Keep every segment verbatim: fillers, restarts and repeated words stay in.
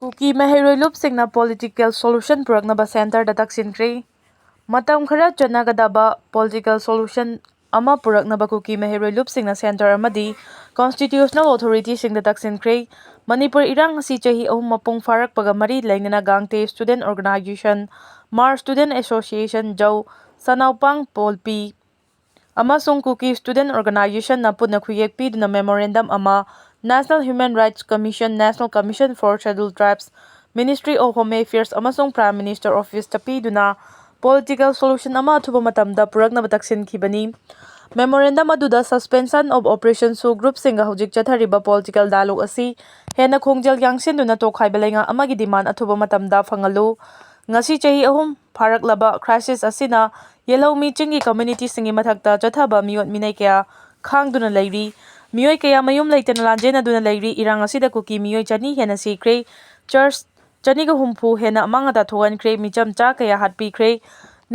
ꯀꯨꯀꯤ ꯃꯍꯩꯔꯣꯏ ꯂꯨꯞꯁꯤꯡꯅ political solution ꯄꯨꯔꯛꯅꯕ centreꯗ ꯇꯛꯁꯤꯟꯈ꯭ꯔꯦ꯫ ꯃꯇꯝ ꯈꯔ ꯆꯠꯅꯒꯗꯕ political solution ꯑꯃ ꯄꯨꯔꯛꯅꯕ ꯀꯨꯀꯤ ꯃꯍꯩꯔꯣꯏ ꯂꯨꯞꯁꯤꯡꯅ centre ꯑꯃꯗꯤ constitutional authorityꯁꯤꯡꯗ ꯇꯛꯁꯤꯟꯈ꯭ꯔꯦ꯫ ꯃꯅꯤꯄꯨꯔ ꯏꯔꯥꯡ ꯑꯁꯤ ꯆꯍꯤ ꯑꯍꯨꯝ ꯃꯄꯨꯡ ꯐꯥꯔꯛꯄꯒ ꯃꯔꯤ ꯂꯩꯅꯅ ꯒꯥꯡꯇꯦ Student Organisation, ꯃꯥꯔ Student Association, ꯖꯧ, ꯁꯅꯥꯎꯄꯥꯡ ꯄꯣꯜꯄꯤ ꯑꯃꯁꯨꯡ ꯀꯨꯀꯤ Student Organisationꯅ ꯄꯨꯟꯅ ꯈꯨꯌꯦꯛ ꯄꯤꯗꯨꯅ memorandum ꯑꯃ National Human Rights Commission, National Commission for Scheduled Tribes, Ministry of Home Affairs ꯑꯃꯁꯨꯡ Prime Minister Officeꯇ ꯄꯤꯗꯨꯅ political solution ꯑꯃ ꯑꯊꯨꯕ ꯃꯇꯝꯗ ꯄꯨꯔꯛꯅꯕ ꯇꯛꯁꯤꯟꯈꯤꯕꯅꯤ꯫ Memorandum ꯑꯗꯨꯗ suspension of operations ꯁꯨ groupꯁꯤꯡꯒ ꯍꯧꯖꯤꯛ ꯆꯠꯊꯔꯤꯕ political dialogue ꯑꯁꯤ ꯍꯦꯟꯅ ꯈꯣꯡꯖꯦꯜ ꯌꯥꯡꯁꯤꯟꯗꯨꯅ ꯇꯣꯈꯥꯏꯕ ꯂꯩꯉꯥꯛ ꯑꯃꯒꯤ demand ꯑꯊꯨꯕ ꯃꯇꯝꯗ ꯐꯪꯍꯜꯂꯨ꯫ ꯉꯁꯤ ꯆꯍꯤ ꯑꯍꯨꯝ ꯐꯥꯔꯛꯂꯕ crisis ꯑꯁꯤꯅ ꯌꯦꯜꯍꯧꯃꯤ ꯆꯤꯡꯒꯤ communityꯁꯤꯡꯒꯤ ꯃꯊꯛꯇ ꯆꯠꯊꯕ ꯃꯤꯑꯣꯠ ꯃꯤꯅꯩ ꯀꯌꯥ ꯈꯥꯡꯗꯨꯅ ꯂꯩꯔꯤ꯫ ꯃꯤꯑꯣꯏ ꯀꯌꯥ ꯃꯌꯨꯝ ꯂꯩꯇꯅ ꯂꯥꯟꯖꯦꯟꯅꯗꯨꯅ ꯂꯩꯔꯤ꯫ ꯏꯔꯥꯡ ꯑꯁꯤꯗ ꯀꯨꯀꯤ ꯃꯤꯑꯣꯏ ꯆꯅꯤ ꯍꯦꯟꯅ ꯁꯤꯈ꯭ꯔꯦ꯫ Church ꯆꯅꯤꯒ ꯍꯨꯝꯐꯨ ꯍꯦꯟꯅ ꯑꯃꯥꯡ ꯑꯇꯥ ꯊꯣꯛꯍꯟꯈ꯭ꯔꯦ꯫ ꯃꯤꯆꯝ ꯆꯥ ꯀꯌꯥ ꯍꯥꯠꯄꯤꯈ꯭ꯔꯦ꯫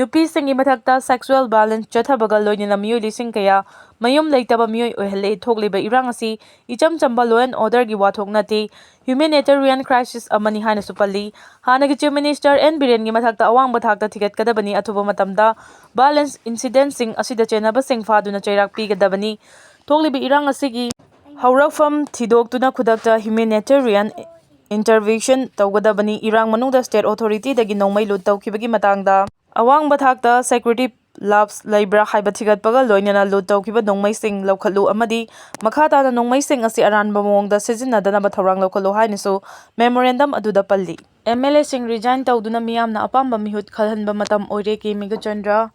ꯅꯨꯄꯤꯁꯤꯡꯒꯤ ꯃꯊꯛꯇ sexual violence ꯆꯠꯊꯕꯒ ꯂꯣꯏꯅꯅ ꯃꯤꯑꯣꯏ ꯂꯤꯁꯤꯡ ꯀꯌꯥ ꯃꯌꯨꯝ ꯂꯩꯇꯕ ꯃꯤꯑꯣꯏ ꯑꯣꯏꯍꯜꯂꯦ꯫ ꯊꯣꯛꯂꯤꯕ ꯏꯔꯥꯡ ꯑꯁꯤ ꯏꯆꯝ ꯆꯝꯕ law and orderꯒꯤ ꯋꯥꯊꯣꯛ ꯅꯠꯇꯦ, humanitarian crisis ꯑꯃꯅꯤ ꯍꯥꯏꯅꯁꯨ ꯄꯜꯂꯤ꯫ ꯍꯥꯟꯅꯒꯤ Chief Minister ꯑꯦꯟ ꯕꯤꯔꯦꯟꯒꯤ ꯃꯊꯛꯇ ꯑꯋꯥꯡꯕ ꯊꯥꯛꯇ ꯊꯤꯒꯠꯀꯗꯕꯅꯤ꯫ ꯑꯊꯨꯕ ꯃꯇꯝꯗ violence incidentꯁꯤꯡ ꯑꯁꯤꯗ ꯆꯦꯟꯅꯕꯁꯤꯡ ꯐꯥꯗꯨꯅ ꯆꯩꯔꯥꯛ ꯄꯤꯒꯗꯕꯅꯤ꯫ ꯊꯣꯛꯂꯤꯕ ꯏꯔꯥꯡ ꯑꯁꯤꯒꯤ ꯍꯧꯔꯛꯐꯝ ꯊꯤꯗꯣꯛꯇꯨꯅ ꯈꯨꯗꯛꯇ humanitarian intervention ꯇꯧꯒꯗꯕꯅꯤ꯫ ꯏꯔꯥꯡ ꯃꯅꯨꯡꯗ state authorityꯗꯒꯤ ꯅꯣꯡꯃꯩ loot ꯇꯧꯈꯤꯕꯒꯤ ꯃꯇꯥꯡꯗ ꯑꯋꯥꯡꯕ ꯊꯥꯛꯇ security lapse ꯂꯩꯕ꯭ꯔꯥ ꯍꯥꯏꯕ ꯊꯤꯒꯠꯄꯒ ꯂꯣꯏꯅꯅ loot ꯇꯧꯈꯤꯕ ꯅꯣꯡꯃꯩꯁꯤꯡ ꯂꯧꯈꯠꯂꯨ ꯑꯃꯗꯤ ꯃꯈꯥ ꯇꯥꯅ ꯅꯣꯡꯃꯩꯁꯤꯡ ꯑꯁꯤ ꯑꯔꯥꯟꯕ ꯃꯑꯣꯡꯗ ꯁꯤꯖꯤꯟꯅꯗꯅꯕ ꯊꯧꯔꯥꯡ ꯂꯧꯈꯠꯂꯨ ꯍꯥꯏꯅꯁꯨ memorandum ꯑꯗꯨꯗ ꯄꯜꯂꯤ꯫ MLAꯁꯤꯡ resign ꯇꯧꯗꯨꯅ ꯃꯤꯌꯥꯝꯅ ꯑꯄꯥꯝꯕ ꯃꯤꯍꯨꯠ ꯈꯜꯍꯟꯕ ꯃꯇꯝ ꯑꯣꯏꯔꯦ, ꯀꯦ ꯃꯦꯘꯆꯟꯗ꯭ꯔ꯫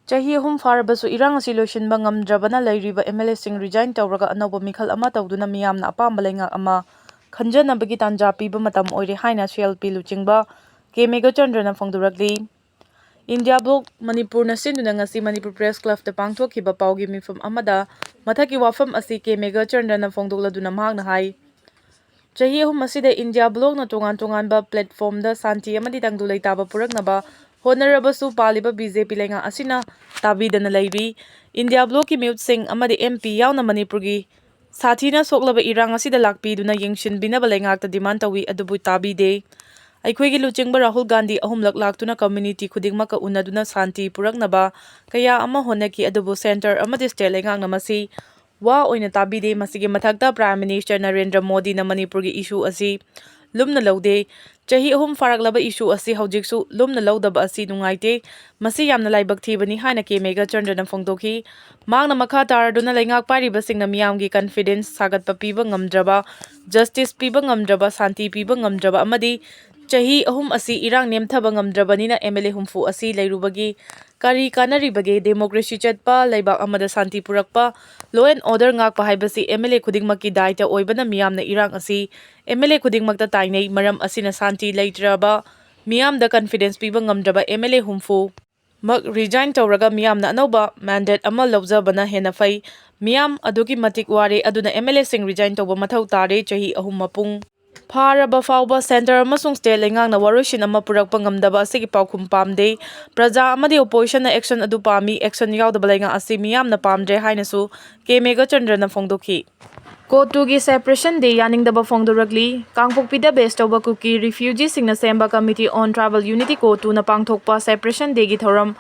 ꯆꯍꯤ ꯑꯍꯨꯝ ꯐꯥꯔꯕꯁꯨ ꯏꯔꯥꯡ ꯑꯁꯤ ꯂꯣꯏꯁꯤꯟꯕ ꯉꯝꯗ꯭ꯔꯕꯅ ꯂꯩꯔꯤꯕ MLAꯁꯤꯡ resign ꯇꯧꯔꯒ ꯑꯅꯧꯕ ꯃꯤꯈꯜ ꯑꯃ ꯇꯧꯗꯨꯅ ꯃꯤꯌꯥꯝꯅ ꯑꯄꯥꯝꯕ ꯂꯩꯉꯥꯛ ꯑꯃ ꯈꯟꯖꯅꯕꯒꯤ ꯇꯥꯟꯖꯥ ꯄꯤꯕ ꯃꯇꯝ ꯑꯣꯏꯔꯦ ꯍꯥꯏꯅ CLP ꯂꯨꯆꯤꯡꯕ ꯀꯦ ꯃꯦꯘꯆꯟꯗ꯭ꯔꯅ ꯐꯣꯡꯗꯣꯔꯛꯂꯤ꯫ India Block ꯃꯅꯤꯄꯨꯔꯅ ꯁꯤꯟꯗꯨꯅ ꯉꯁꯤ ꯃꯅꯤꯄꯨꯔ Press Clubꯇ ꯄꯥꯡꯊꯣꯛꯈꯤꯕ ꯄꯥꯎꯒꯤ ꯃꯤꯐꯝ ꯑꯃꯗ ꯃꯊꯛꯀꯤ ꯋꯥꯐꯝ ꯑꯁꯤ ꯀꯦ ꯃꯦꯘꯆꯟꯗ꯭ꯔꯅ ꯐꯣꯡꯗꯣꯛꯂꯗꯨꯅ ꯃꯍꯥꯛꯅ ꯍꯥꯏ, ꯆꯍꯤ ꯑꯍꯨꯝ ꯑꯁꯤꯗ India Blockꯅ ꯇꯣꯉꯥꯟ ꯇꯣꯉꯥꯟꯕ platformꯗ ꯁꯥꯟꯇꯤ ꯑꯃꯗꯤ ꯇꯪꯗꯨ ꯂꯩꯇꯥꯕ ꯄꯨꯔꯛꯅꯕ ꯍꯣꯠꯅꯔꯕꯁꯨ ꯄꯥꯜꯂꯤꯕ BJP ꯂꯩꯉꯥꯛ ꯑꯁꯤꯅ ꯇꯥꯕꯤꯗꯅ ꯂꯩꯔꯤ꯫ India Blockꯀꯤ ꯃꯤꯍꯨꯠꯁꯤꯡ ꯑꯃꯗꯤ MP ꯌꯥꯎꯅ ꯃꯅꯤꯄꯨꯔꯒꯤ ꯁꯥꯊꯤꯅ ꯁꯣꯛꯂꯕ ꯏꯔꯥꯡ ꯑꯁꯤꯗ ꯂꯥꯛꯄꯤꯗꯨꯅ ꯌꯦꯡꯁꯤꯟꯕꯤꯅꯕ ꯂꯩꯉꯥꯛꯇ demand ꯇꯧꯏ, ꯑꯗꯨꯕꯨ ꯇꯥꯕꯤꯗꯦ꯫ ꯑꯩꯈꯣꯏꯒꯤ ꯂꯨꯆꯤꯡꯕ ꯔꯥꯍꯨꯜ ꯒꯥꯟꯙꯤ ꯑꯍꯨꯝꯂꯛ ꯂꯥꯛꯇꯨꯅ community ꯈꯨꯗꯤꯡꯃꯛꯀ ꯎꯅꯗꯨꯅ ꯁꯥꯟꯇꯤ ꯄꯨꯔꯛꯅꯕ ꯀꯌꯥ ꯑꯃ ꯍꯣꯠꯅꯈꯤ, ꯑꯗꯨꯕꯨ centre ꯑꯃꯗꯤ state ꯂꯩꯉꯥꯛꯅ ꯃꯁꯤ ꯋꯥ ꯑꯣꯏꯅ ꯇꯥꯕꯤꯗꯦ꯫ ꯃꯁꯤꯒꯤ ꯃꯊꯛꯇ Prime Minister ꯅꯔꯦꯟꯗ꯭ꯔ ꯃꯣꯗꯤꯅ ꯃꯅꯤꯄꯨꯔꯒꯤ issue ꯑꯁꯤ ꯂꯨꯝꯅ ꯂꯧꯗꯦ꯫ ꯆꯍꯤ ꯑꯍꯨꯝ ꯐꯥꯔꯛꯂꯕ issue ꯑꯁꯤ ꯍꯧꯖꯤꯛꯁꯨ ꯂꯨꯝꯅ ꯂꯧꯗꯕ ꯑꯁꯤ ꯅꯨꯡꯉꯥꯏꯇꯦ꯫ ꯃꯁꯤ ꯌꯥꯝꯅ ꯂꯥꯏꯕꯛ ꯊꯤꯕꯅꯤ ꯍꯥꯏꯅ ꯀꯦ ꯃꯦꯘꯆꯟꯗ꯭ꯔꯅ ꯐꯣꯡꯗꯣꯛꯈꯤ꯫ ꯃꯍꯥꯛꯅ ꯃꯈꯥ ꯇꯥꯔꯗꯨꯅ ꯂꯩꯉꯥꯛ ꯄꯥꯏꯔꯤꯕꯁꯤꯡꯅ ꯃꯤꯌꯥꯝꯒꯤ confidence ꯁꯥꯒꯠꯄ ꯄꯤꯕ ꯉꯝꯗ꯭ꯔꯕ, justice ꯄꯤꯕ ꯉꯝꯗ꯭ꯔꯕ, ꯁꯥꯟꯇꯤ ꯄꯤꯕ ꯉꯝꯗ꯭ꯔꯕ ꯑꯃꯗꯤ ꯆꯍꯤ ꯑꯍꯨꯝ ꯑꯁꯤ ꯏꯔꯥꯡ ꯅꯦꯝꯊꯕ ꯉꯝꯗ꯭ꯔꯕꯅꯤꯅ MLA ꯍꯨꯝꯐꯨ ꯑꯁꯤ ꯂꯩꯔꯨꯕꯒꯤ ꯀꯔꯤ ꯀꯥꯟꯅꯔꯤꯕꯒꯦ? Democracy ꯆꯠꯄ, ꯂꯩꯕꯥꯛ ꯑꯃꯗ ꯁꯥꯟꯇꯤ ꯄꯨꯔꯛꯄ, law and order ꯉꯥꯛꯄ ꯍꯥꯏꯕꯁꯤ MLA ꯈꯨꯗꯤꯡꯃꯛꯀꯤ ꯗꯥꯏꯇ ꯑꯣꯏꯕꯅ ꯃꯤꯌꯥꯝꯅ ꯏꯔꯥꯡ ꯑꯁꯤ MLA ꯈꯨꯗꯤꯡꯃꯛꯇ ꯇꯥꯏꯅꯩ꯫ ꯃꯔꯝ ꯑꯁꯤꯅ ꯁꯥꯟꯇꯤ ꯂꯩꯇ꯭ꯔꯕ, ꯃꯤꯌꯥꯝꯗ confidence ꯄꯤꯕ ꯉꯝꯗ꯭ꯔꯕ MLA ꯍꯨꯝꯐꯨ ꯃꯛ resign ꯇꯧꯔꯒ ꯃꯤꯌꯥꯝꯅ ꯑꯅꯧꯕ mandate ꯑꯃ ꯂꯧꯖꯕꯅ ꯍꯦꯟꯅ ꯐꯩ꯫ ꯃꯤꯌꯥꯝ ꯑꯗꯨꯛꯀꯤ ꯃꯇꯤꯛ ꯋꯥꯔꯦ, ꯑꯗꯨꯅ MLAꯁꯤꯡ resign ꯇꯧꯕ ꯃꯊꯧ ꯇꯥꯔꯦ꯫ ꯆꯍꯤ ꯑꯍꯨꯝ ꯃꯄꯨꯡ ꯐꯥꯔꯕ ꯐꯥꯎꯕ centre ꯑꯃꯁꯨꯡ state ꯂꯩꯉꯥꯛꯅ ꯋꯥꯔꯣꯏꯁꯤꯟ ꯑꯃ ꯄꯨꯔꯛꯄ ꯉꯝꯗꯕ ꯑꯁꯤꯒꯤ ꯄꯥꯎꯈꯨꯝ ꯄꯥꯝꯗꯦ꯫ ꯄ꯭ꯔꯖꯥ ꯑꯃꯗꯤ oppositionꯅ action ꯑꯗꯨ ꯄꯥꯝꯃꯤ, action ꯌꯥꯎꯗꯕ ꯂꯩꯉꯥꯛ ꯑꯁꯤ ꯃꯤꯌꯥꯝꯅ ꯄꯥꯝꯗ꯭ꯔꯦ ꯍꯥꯏꯅꯁꯨ ꯀꯦ ꯃꯦꯘꯆꯟꯗ꯭ꯔꯅ ꯐꯣꯡꯗꯣꯛꯈꯤ꯫ CoTUꯒꯤ separation day ꯌꯥꯅꯤꯡꯗꯕ ꯐꯣꯡꯗꯣꯔꯛꯂꯤ꯫ ꯀꯥꯡꯄꯣꯛꯄꯤꯗ base ꯇꯧꯕ ꯀꯨꯀꯤ refugeeꯁꯤꯡꯅ ꯁꯦꯝꯕ Committee on Tribal Unity, CoTUꯅ ꯄꯥꯡꯊꯣꯛꯄ separation dayꯒꯤ ꯊꯧꯔꯝ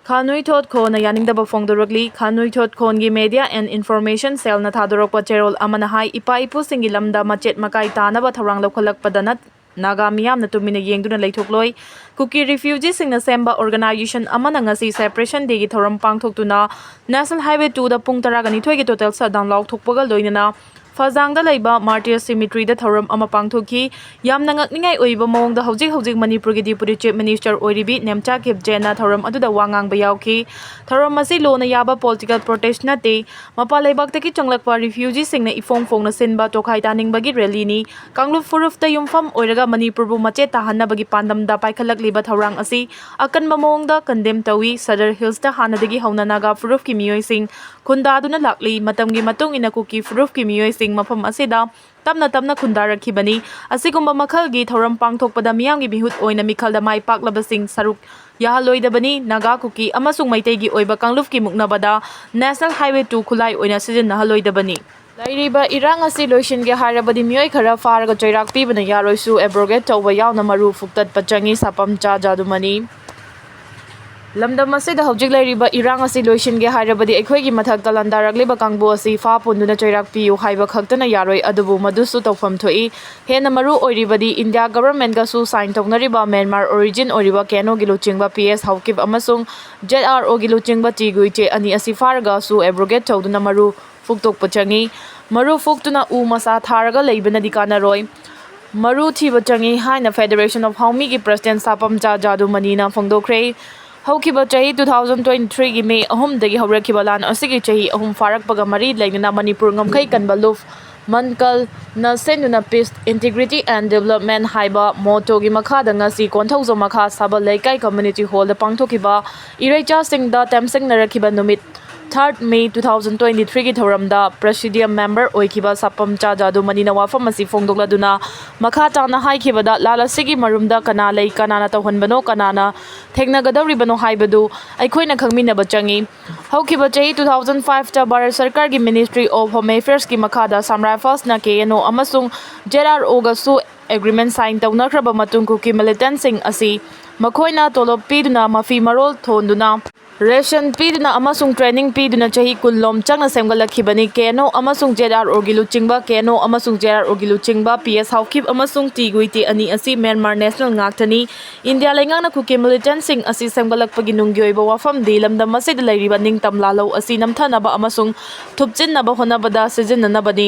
ꯈꯥꯅꯨꯏꯊꯣꯠ ꯈꯣꯅ ꯌꯥꯅꯤꯡꯗꯕ ꯐꯣꯡꯗꯣꯔꯛꯂꯤ꯫ ꯈꯥꯅꯨꯏꯊꯣꯠ ꯈꯣꯟꯒꯤ Media and Information Cellꯅ ꯊꯥꯗꯣꯔꯛꯄ ꯆꯦꯔꯣꯜ ꯑꯃꯅ ꯍꯥꯏ, ꯏꯄꯥ ꯏꯄꯨꯁꯤꯡꯒꯤ ꯂꯝꯗ ꯃꯆꯦꯠ ꯃꯀꯥꯏ ꯇꯥꯅꯕ ꯊꯧꯔꯥꯡ ꯂꯧꯈꯠꯂꯛꯄꯗ ꯅꯠ-, ꯅꯥꯒꯥ ꯃꯤꯌꯥꯝꯅ ꯇꯨꯃꯤꯟꯅ ꯌꯦꯡꯗꯨꯅ ꯂꯩꯊꯣꯛꯂꯣꯏ꯫ ꯀꯨꯀꯤ refugeeꯁꯤꯡꯅ ꯁꯦꯝꯕ organization ꯑꯃꯅ ꯉꯁꯤ separation dayꯒꯤ ꯊꯧꯔꯝ ꯄꯥꯡꯊꯣꯛꯇꯨꯅ National Highway twoꯗ ꯄꯨꯡ ꯇꯔꯥꯒ ꯅꯤꯊꯣꯏꯒꯤ total shutdown ꯂꯥꯎꯊꯣꯛꯄꯒ ꯂꯣꯏꯅꯅ ꯐꯖꯥꯡꯗ ꯂꯩꯕ Martyrs Cemeteryꯗ ꯊꯧꯔꯝ ꯑꯃ ꯄꯥꯡꯊꯣꯛꯈꯤ꯫ ꯌꯥꯝꯅ ꯉꯛꯅꯤꯡꯉꯥꯏ ꯑꯣꯏꯕ ꯃꯑꯣꯡꯗ ꯍꯧꯖꯤꯛ ꯍꯧꯖꯤꯛ ꯃꯅꯤꯄꯨꯔꯒꯤ Deputy Chief Minister ꯑꯣꯏꯔꯤꯕꯤ ꯅꯦꯝꯆꯥ ꯀꯤꯞꯖꯦꯟꯅ ꯊꯧꯔꯝ ꯑꯗꯨꯗ ꯋꯥ ꯉꯥꯡꯕ ꯌꯥꯎꯈꯤ꯫ ꯊꯧꯔꯝ ꯑꯁꯤ ꯂꯣꯅ ꯌꯥꯕ political protest ꯅꯠꯇꯦ꯫ ꯃꯄꯥꯟ ꯂꯩꯕꯥꯛꯇꯒꯤ ꯆꯪꯂꯛꯄ refugeeꯁꯤꯡꯅ ꯏꯐꯣꯡ ꯐꯣꯡꯅ ꯁꯤꯟꯕ ꯇꯣꯈꯥꯏ ꯇꯥꯅꯤꯡꯕꯒꯤ rallyꯅꯤ꯫ ꯀꯥꯡꯂꯨꯞ ꯐꯨꯔꯨꯞꯇ ꯌꯨꯝꯐꯝ ꯑꯣꯏꯔꯒ ꯃꯅꯤꯄꯨꯔꯕꯨ ꯃꯆꯦꯠ ꯇꯥꯍꯟꯅꯕꯒꯤ ꯄꯥꯟꯗꯝꯗ ꯄꯥꯏꯈꯠꯂꯛꯂꯤꯕ ꯊꯧꯔꯥꯡ ꯑꯁꯤ ꯑꯀꯟꯕ ꯃꯑꯣꯡꯗ condemn ꯇꯧꯏ꯫ Sadar Hillsꯇ ꯍꯥꯟꯅꯗꯒꯤ ꯍꯧꯅ ꯅꯥꯒꯥ ꯐꯨꯔꯨꯞꯀꯤ ꯃꯤꯑꯣꯏꯁꯤꯡ ꯈꯨꯟꯗꯥꯗꯨꯅ ꯂꯥꯛꯂꯤ꯫ ꯃꯇꯝꯒꯤ ꯃꯇꯨꯡ ꯏꯟꯅ ꯀꯨꯀꯤ ꯐꯨꯔꯨꯞꯀꯤ ꯃꯤꯑꯣꯏꯁꯤꯡ ꯃꯐꯝ ꯑꯁꯤꯗ ꯇꯞꯅ ꯇꯞꯅ ꯈꯨꯟꯗꯥꯔꯛꯈꯤꯕꯅꯤ꯫ ꯑꯁꯤꯒꯨꯝꯕ ꯃꯈꯜꯒꯤ ꯊꯧꯔꯝ ꯄꯥꯡꯊꯣꯛꯄꯗ ꯃꯤꯌꯥꯝꯒꯤ ꯃꯤꯍꯨꯠ ꯑꯣꯏꯅ ꯃꯤꯈꯜꯗ ꯃꯥꯏ ꯄꯥꯛꯂꯕꯁꯤꯡ ꯁꯔꯨꯛ ꯌꯥꯍꯜꯂꯣꯏꯗꯕꯅꯤ꯫ ꯅꯥꯒꯥ, ꯀꯨꯀꯤ ꯑꯃꯁꯨꯡ ꯃꯩꯇꯩꯒꯤ ꯑꯣꯏꯕ ꯀꯥꯡꯂꯨꯞꯀꯤ ꯃꯨꯛꯅꯕꯗ National Highway two ꯈꯨꯠꯂꯥꯏ ꯑꯣꯏꯅ ꯁꯤꯖꯤꯟꯅꯍꯜꯂꯣꯏꯗꯕꯅꯤ꯫ ꯂꯩꯔꯤꯕ ꯏꯔꯥꯡ ꯑꯁꯤ ꯂꯣꯏꯁꯤꯟꯒꯦ ꯍꯥꯏꯔꯕꯗꯤ ꯃꯤꯑꯣꯏ ꯈꯔ ꯐꯥꯔꯒ ꯆꯩꯔꯥꯛ ꯄꯤꯕꯅ ꯌꯥꯔꯣꯏ꯫ ꯁꯨ ꯑꯦꯕ꯭ꯔꯣꯒꯦꯠ ꯇꯧꯕ ꯌꯥꯎꯅ ꯃꯔꯨ ꯐꯨꯛꯇꯠꯄ ꯆꯪꯏ꯫ ꯁꯥꯄꯝꯆꯥ ꯖꯥꯗꯨꯃꯅꯤ꯫ ꯂꯝꯗꯝ ꯑꯁꯤꯗ ꯍꯧꯖꯤꯛ ꯂꯩꯔꯤꯕ ꯏꯔꯥꯡ ꯑꯁꯤ ꯂꯣꯏꯁꯤꯟꯒꯦ ꯍꯥꯏꯔꯕꯗꯤ ꯑꯩꯈꯣꯏꯒꯤ ꯃꯊꯛꯇ ꯂꯥꯟꯗꯥꯔꯛꯂꯤꯕ ꯀꯥꯡꯕꯨ ꯑꯁꯤ ꯐꯥ ꯄꯨꯟꯗꯨꯅ ꯆꯩꯔꯥꯛ ꯄꯤꯌꯨ ꯍꯥꯏꯕ ꯈꯛꯇꯅ ꯌꯥꯔꯣꯏ, ꯑꯗꯨꯕꯨ ꯃꯗꯨꯁꯨ ꯇꯧꯐꯝ ꯊꯣꯛꯏ꯫ ꯍꯦꯟꯅ ꯃꯔꯨ ꯑꯣꯏꯔꯤꯕꯗꯤ ꯏꯟꯗꯤꯌꯥ ꯒꯕꯔꯃꯦꯟꯒꯁꯨ ꯁꯥꯏꯟ ꯇꯧꯅꯔꯤꯕ ꯃ꯭ꯌꯥꯟꯃꯥꯔ ꯑꯣꯔꯤꯖꯤꯟ ꯑꯣꯏꯔꯤꯕ ꯀꯦꯅꯣꯒꯤ ꯂꯨꯆꯤꯡꯕ ꯄꯤ ꯑꯦꯁ ꯍꯧꯀꯤꯞ ꯑꯃꯁꯨꯡ ꯖꯦꯠ ꯑꯥꯔ ꯑꯣꯒꯤ ꯂꯨꯆꯤꯡꯕ ꯇꯤ ꯒꯨꯏꯆꯦ ꯑꯅꯤ ꯑꯁꯤ ꯐꯥꯔꯒꯁꯨ ꯑꯦꯕ꯭ꯔꯣꯒꯦꯠ ꯇꯧꯗꯨꯅ ꯃꯔꯨ ꯐꯨꯛꯇꯣꯛꯄ ꯆꯪꯏ꯫ ꯃꯔꯨ ꯐꯨꯛꯇꯨꯅ ꯎ ꯃꯁꯥ ꯊꯥꯔꯒ ꯂꯩꯕꯅꯗꯤ ꯀꯥꯟꯅꯔꯣꯏ꯫ ꯃꯔꯨ ꯊꯤꯕ ꯆꯪꯏ ꯍꯥꯏꯅ Federation of ꯍꯥꯎꯃꯤꯒꯤ ꯄ꯭ꯔꯁꯤꯗꯦꯟ ꯁꯥꯄꯝꯆꯥ ꯖꯥꯗꯨꯃꯅꯤꯅ ꯐꯣꯡꯗꯣꯛꯈ꯭ꯔꯦ꯫ ꯍꯧꯈꯤꯕ ꯆꯍꯤ two thousand twenty-threeꯒꯤ ꯃꯦ ꯑꯍꯨꯝꯗꯒꯤ ꯍꯧꯔꯛꯈꯤꯕ ꯂꯥꯟ ꯑꯁꯤꯒꯤ ꯆꯍꯤ ꯑꯍꯨꯝ ꯐꯥꯔꯛꯄꯒ ꯃꯔꯤ ꯂꯩꯅꯅ ꯃꯅꯤꯄꯨꯔ ꯉꯝꯈꯩ ꯀꯟꯕ ꯂꯨꯞ ꯃꯟꯀꯜꯅ ꯁꯦꯟꯗꯨꯅ Peace, Integrity and Development ꯍꯥꯏꯕ ꯃꯣꯇꯣꯒꯤ ꯃꯈꯥꯗ ꯉꯁꯤ ꯀꯣꯟꯊꯧꯖꯝ ꯃꯈꯥ ꯁꯥꯕ ꯂꯩꯀꯥꯏ ꯀꯝꯃ꯭ꯌꯨꯅꯤꯇꯤ ꯍꯣꯜꯗ ꯄꯥꯡꯊꯣꯛꯈꯤꯕ ꯏꯔꯩꯆꯥꯁꯤꯡꯗ ꯇꯦꯝꯁꯤꯡꯅꯔꯛꯈꯤꯕ ꯅꯨꯃꯤꯠ third May two thousand twenty-threeꯒꯤ ꯊꯧꯔꯝꯗ ꯄ꯭ꯔꯦꯁꯤꯗꯤꯌꯝ ꯃꯦꯝꯕꯔ ꯑꯣꯏꯈꯤꯕ ꯁꯥꯄꯝꯆꯥ ꯖꯥꯗꯨꯃꯅꯤꯅ ꯋꯥꯐꯝ ꯑꯁꯤ ꯐꯣꯡꯗꯣꯛꯂꯗꯨꯅ ꯃꯈꯥ ꯇꯥꯅ ꯍꯥꯏꯈꯤꯕꯗ, ꯂꯥꯜ ꯑꯁꯤꯒꯤ ꯃꯔꯨꯝꯗ ꯀꯅꯥ ꯂꯩ, ꯀꯅꯥꯅ ꯇꯧꯍꯟꯕꯅꯣ, ꯀꯅꯥꯅ ꯊꯦꯡꯅꯒꯗꯧꯔꯤꯕꯅꯣ ꯍꯥꯏꯕꯗꯨ ꯑꯩꯈꯣꯏꯅ ꯈꯪꯃꯤꯟꯅꯕ ꯆꯪꯏ꯫ ꯍꯧꯈꯤꯕ ꯆꯍꯤ two thousand fiveꯇ ꯚꯥꯔꯠ ꯁꯔꯀꯥꯔꯒꯤ Ministry of Home Affairsꯀꯤ ꯃꯈꯥꯗ Assam Riflesꯅ ꯀꯦ ꯑꯦꯟ ꯑꯣ ꯑꯃꯁꯨꯡ ꯖꯦꯠ ꯑꯥꯔ ꯑꯣꯒꯁꯨ ꯑꯦꯒ꯭ꯔꯤꯃꯦꯟ ꯁꯥꯏꯟ ꯇꯧꯅꯈ꯭ꯔꯕ ꯃꯇꯨꯡ ꯀꯨꯀꯤ ꯃꯤꯂꯤꯇꯦꯟꯠꯁꯤꯡ ꯑꯁꯤ ꯃꯈꯣꯏꯅ ꯇꯣꯂꯣꯞ ꯄꯤꯗꯨꯅ, ꯃꯐꯤ ꯃꯔꯣꯜ ꯊꯣꯟꯗꯨꯅ, ꯔꯦꯁꯟ ꯄꯤꯗꯨꯅ ꯑꯃꯁꯨꯡ ꯇ꯭ꯔꯦꯅꯤꯡ ꯄꯤꯗꯨꯅ ꯆꯍꯤ ꯀꯨꯟ ꯂꯣꯝ ꯆꯪꯅ ꯁꯦꯝꯒꯠꯂꯛꯈꯤꯕꯅꯤ꯫ ꯀꯦ ꯑꯦꯟ ꯑꯣ ꯑꯃꯁꯨꯡ ꯖꯦꯠ ꯑꯥꯔ ꯑꯣꯒꯤ ꯂꯨꯆꯤꯡꯕ, ꯀꯦ ꯑꯦꯟ ꯑꯣ ꯑꯃꯁꯨꯡ ꯖꯦꯠ ꯑꯥꯔ ꯑꯣꯒꯤ ꯂꯨꯆꯤꯡꯕ ꯄꯤ ꯑꯦꯁ ꯍꯥꯎꯀꯤꯞ ꯑꯃꯁꯨꯡ ꯇꯤ ꯒꯨꯏꯇꯦ ꯑꯅꯤ ꯑꯁꯤ ꯃ꯭ꯌꯥꯟꯃꯥꯔ ꯅꯦꯁꯅꯦꯜ ꯉꯥꯛꯇꯅꯤ꯫ ꯏꯟꯗꯤꯌꯥ ꯂꯩꯉꯥꯛꯅ ꯀꯨꯀꯤ ꯃꯤꯂꯤꯇꯦꯟꯠꯁꯤꯡ ꯑꯁꯤ ꯁꯦꯝꯒꯠꯂꯛꯄꯒꯤ ꯅꯨꯡꯒꯤ ꯑꯣꯏꯕ ꯋꯥꯐꯝꯗꯤ ꯂꯝꯗꯝ ꯑꯁꯤꯗ ꯂꯩꯔꯤꯕ ꯅꯤꯡꯇꯝ ꯂꯥꯜꯍꯧ ꯑꯁꯤ ꯅꯝꯊꯅꯕ ꯑꯃꯁꯨꯡ ꯊꯨꯞꯆꯤꯟꯅꯕ ꯍꯣꯠꯅꯕꯗ ꯁꯤꯖꯤꯟꯅꯅꯕꯅꯤ꯫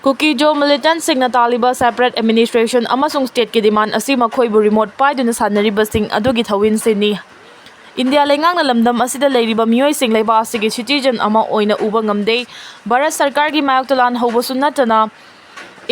ꯀꯨꯀꯤ-ꯖꯣ ꯃꯤꯂꯤꯇꯦꯟꯠꯁꯤꯡꯅ ꯇꯥꯜꯂꯤꯕ separate administration ꯑꯃꯁꯨꯡ stateꯀꯤ demand ꯑꯁꯤ ꯃꯈꯣꯏꯕꯨ remote ꯄꯥꯏꯗꯨꯅ ꯁꯥꯟꯅꯔꯤꯕꯁꯤꯡ ꯑꯗꯨꯒꯤ ꯊꯧꯑꯣꯡꯁꯤꯡꯅꯤ꯫ ꯏꯟꯗꯤꯌꯥ ꯂꯩꯉꯥꯛꯅ ꯂꯝꯗꯝ ꯑꯁꯤꯗ ꯂꯩꯔꯤꯕ ꯃꯤꯑꯣꯏꯁꯤꯡ ꯂꯩꯕꯥꯛ ꯑꯁꯤꯒꯤ citizen ꯑꯃ ꯑꯣꯏꯅ ꯎꯕ ꯉꯝꯗꯦ꯫ ꯚꯥꯔꯠ ꯁꯔꯀꯥꯔꯒꯤ ꯃꯥꯌꯣꯛꯇ ꯂꯥꯟ ꯍꯧꯕꯁꯨ ꯅꯠꯇꯅ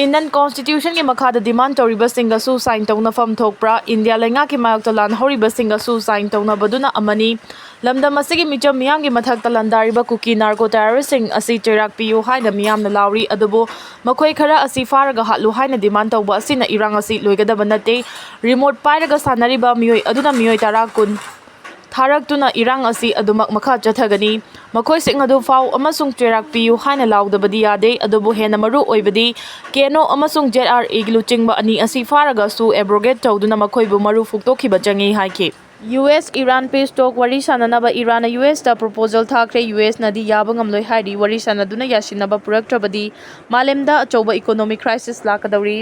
Indian Constitutionꯒꯤ ꯃꯈꯥꯗ demand ꯇꯧꯔꯤꯕꯁꯤꯡꯒꯁꯨ ꯁꯥꯏꯟ ꯇꯧꯅꯐꯝ ꯊꯣꯛꯄ꯭ꯔꯥ? ꯏꯟꯗꯤꯌꯥ ꯂꯩꯉꯥꯛꯀꯤ ꯃꯥꯌꯣꯛꯇ ꯂꯥꯟ ꯍꯧꯔꯤꯕꯁꯤꯡꯒꯁꯨ ꯁꯥꯏꯟ ꯇꯧꯅꯕꯗꯨꯅ ꯑꯃꯅꯤ꯫ ꯂꯝꯗꯝ ꯑꯁꯤꯒꯤ ꯃꯤꯆꯝ ꯃꯤꯌꯥꯝꯒꯤ ꯃꯊꯛꯇ ꯂꯥꯟꯗꯥꯔꯤꯕ ꯀꯨꯀꯤ narco terroristꯁꯤꯡ ꯑꯁꯤ ꯆꯩꯔꯥꯛ ꯄꯤꯌꯨ ꯍꯥꯏꯅ ꯃꯤꯌꯥꯝꯅ ꯂꯥꯎꯔꯤ, ꯑꯗꯨꯕꯨ ꯃꯈꯣꯏ ꯈꯔ ꯑꯁꯤ ꯐꯥꯔꯒ ꯍꯥꯠꯂꯨ ꯍꯥꯏꯅ demand ꯇꯧꯕ ꯑꯁꯤꯅ ꯏꯔꯥꯡ ꯑꯁꯤ ꯂꯣꯏꯒꯗꯕ ꯅꯠꯇꯦ꯫ Remote ꯄꯥꯏꯔꯒ ꯁꯥꯟꯅꯔꯤꯕ ꯃꯤꯑꯣꯏ ꯑꯗꯨꯅ ꯃꯤꯑꯣꯏ ꯇꯔꯥ, ꯀꯨꯟ ꯊꯥꯔꯛꯇꯨꯅ ꯏꯔꯥꯡ ꯑꯁꯤ ꯑꯗꯨꯃꯛ ꯃꯈꯥ ꯆꯠꯊꯒꯅꯤ꯫ ꯃꯈꯣꯏꯁꯤꯡ ꯑꯗꯨ ꯐꯥꯎ ꯑꯃꯁꯨꯡ ꯆꯩꯔꯥꯛ ꯄꯤꯌꯨ ꯍꯥꯏꯅ ꯂꯥꯎꯗꯕꯗꯤ ꯌꯥꯗꯦ, ꯑꯗꯨꯕꯨ ꯍꯦꯟꯅ ꯃꯔꯨ ꯑꯣꯏꯕꯗꯤ ꯀꯦꯅꯣ ꯑꯃꯁꯨꯡ ꯖꯦꯠ ꯑꯥꯔ ꯑꯦꯒꯤ ꯂꯨꯆꯤꯡꯕ ꯑꯅꯤ ꯑꯁꯤ ꯐꯥꯔꯒꯁꯨ ꯑꯦꯕ꯭ꯔꯣꯒꯦꯠ ꯇꯧꯗꯨꯅ ꯃꯈꯣꯏꯕꯨ ꯃꯔꯨ ꯐꯨꯛꯇꯣꯛꯈꯤꯕ ꯆꯪꯏ ꯍꯥꯏꯈꯤ꯫ ꯌꯨ ꯑꯦꯁ ꯏꯔꯥꯟ ꯄꯤꯁ ꯇꯣꯛ ꯋꯥꯔꯤ ꯁꯥꯟꯅꯅꯕ ꯏꯔꯥꯟꯅ ꯌꯨ ꯑꯦꯁꯇ ꯄ꯭ꯔꯣꯄꯣꯖꯦꯜ ꯊꯥꯈ꯭ꯔꯦ꯫ ꯌꯨ ꯑꯦꯁꯅꯗꯤ ꯌꯥꯕ ꯉꯝꯂꯣꯏ ꯍꯥꯏꯔꯤ꯫ ꯋꯥꯔꯤ ꯁꯥꯟꯅꯗꯨꯅ ꯌꯥꯁꯤꯟꯅꯕ ꯄꯨꯔꯛꯇ꯭ꯔꯕꯗꯤ ꯃꯥꯂꯦꯝꯗ ꯑꯆꯧꯕ ꯏꯀꯣꯅꯣꯃꯤꯛ ꯀ꯭ꯔꯥꯏꯁꯤꯁ ꯂꯥꯛꯀꯗꯧꯔꯤ꯫